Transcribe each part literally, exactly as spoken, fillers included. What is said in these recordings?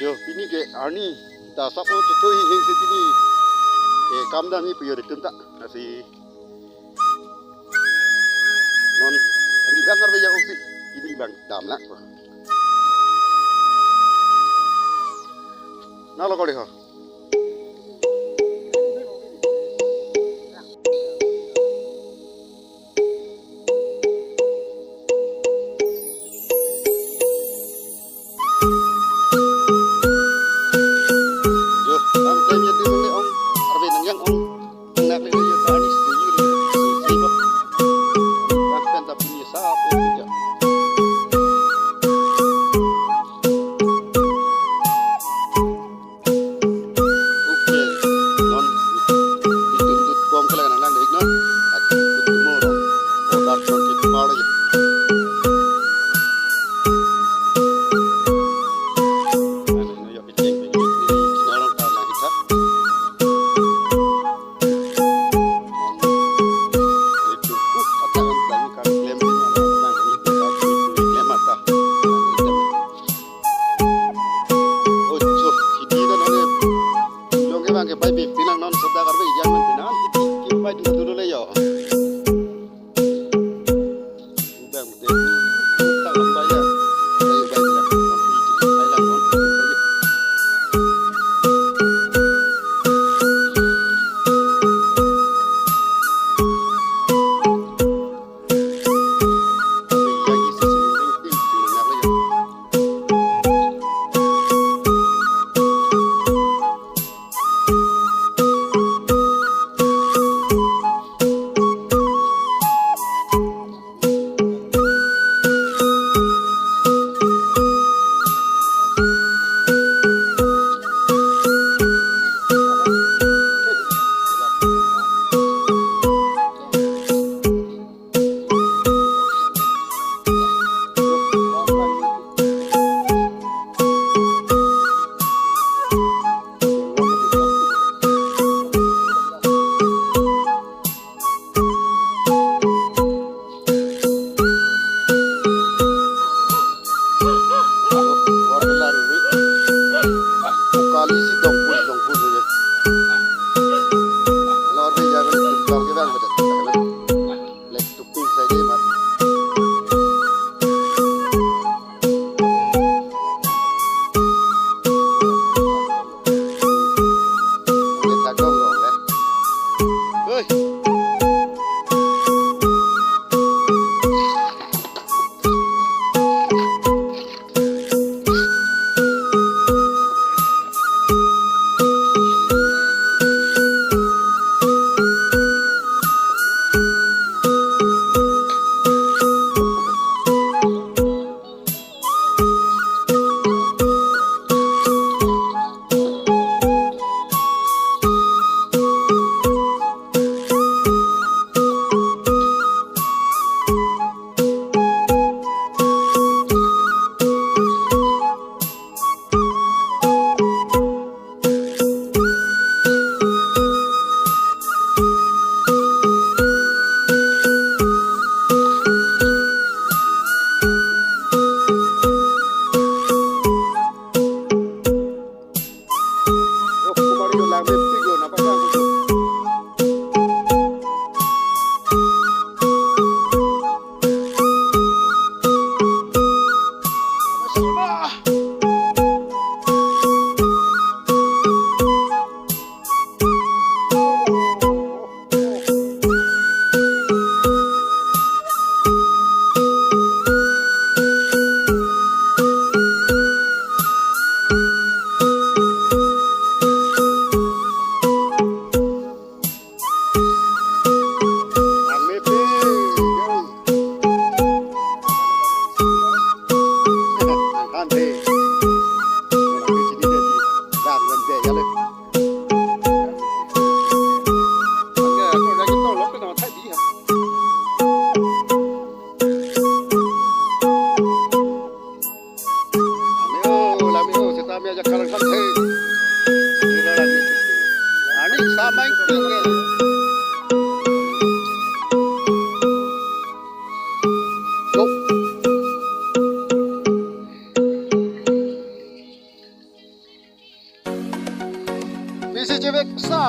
Yo, pini ke arni ta sap-o chetoi hing si pini ke kam dam-i pu yo ri atum ta. Lasi non arni abang arve ya-ong si pini abang damlang. Na lo kali ho. Yo, bang klem ya di bang le ong, arve nang yang ong, nang le yo ta ni si yo le si bo. Bang pen ta pini sap-o ya.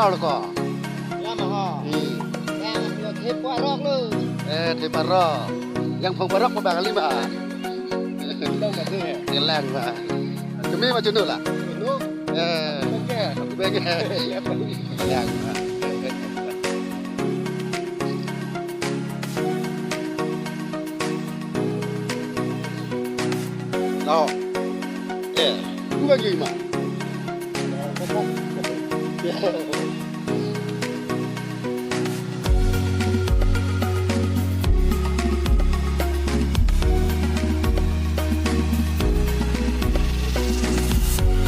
Arlo ko. Lama ho. Hmm. Yang yo thepo arok lo. Eh, thepo arok. Yang phong arok mo bang lima. Lo ka tu ya. Kelang ba. Kami macam tu lah. Lo. Eh. Oke. Oke. Kelang ba. No. Eh, bukan lima.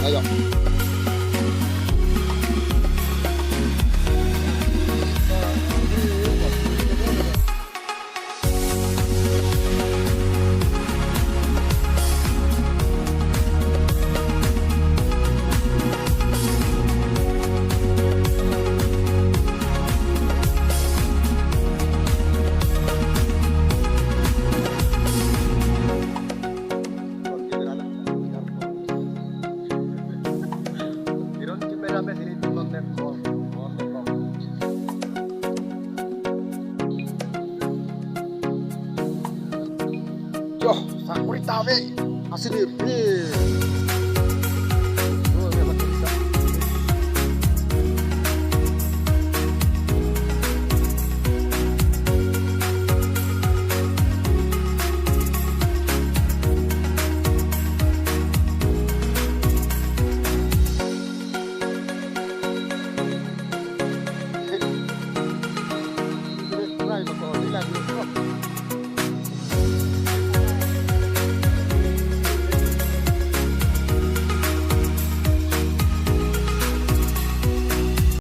Ayo. Yo, sakuri ta ave. Asin ni ri.